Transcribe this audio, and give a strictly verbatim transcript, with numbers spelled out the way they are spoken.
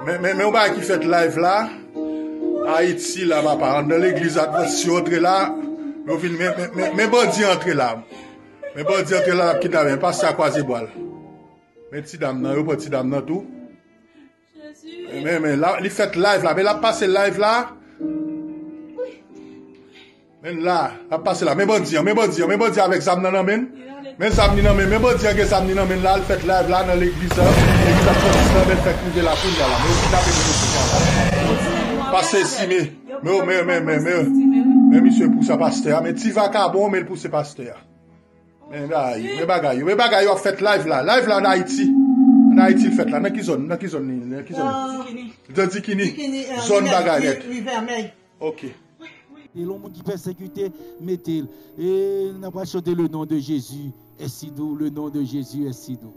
Men, men, men yon bagay ki fèt live la, Ayiti la, papa, anndan legliz Adventist yo antre la, yo vin, men, men, men, men bandi antre la. Men bandi antre la, l ap kidnape, men pastè a kwaze bwa l. Men ti dam nan, yo pran ti dam nan tou. Men, men, la, li fèt live la, men l ap pase live la. Men la, l ap pase la. Men bandi an, men bandi an, men bandi an avèk zam nan nan men l. Men zam li nan men, men bandi an gen zam li nan men l la, l fèt live la nan legliz la. Legliz Adventist la, men l fèk rive la kounye a la. Men yo kidnape moun yo kounye a la. Pase si, men, men, men, men, men, men, men misye pouse pastè a, men ti vakabon, men l pouse pastè a. Men bagay, men bagay yo, men bagay yo ap fèt live la, live la an Ayiti. An Ayiti l fèt la, nan ki zòn, nan ki zòn li, nan ki zòn li? Nan Dikini. Nan Dikini, zòn bagay nèt. Ok. E lè yon moun ki pèsekite, mete l. E n ap chante le nom de Jésus est si doux, le nom de Jésus est si doux.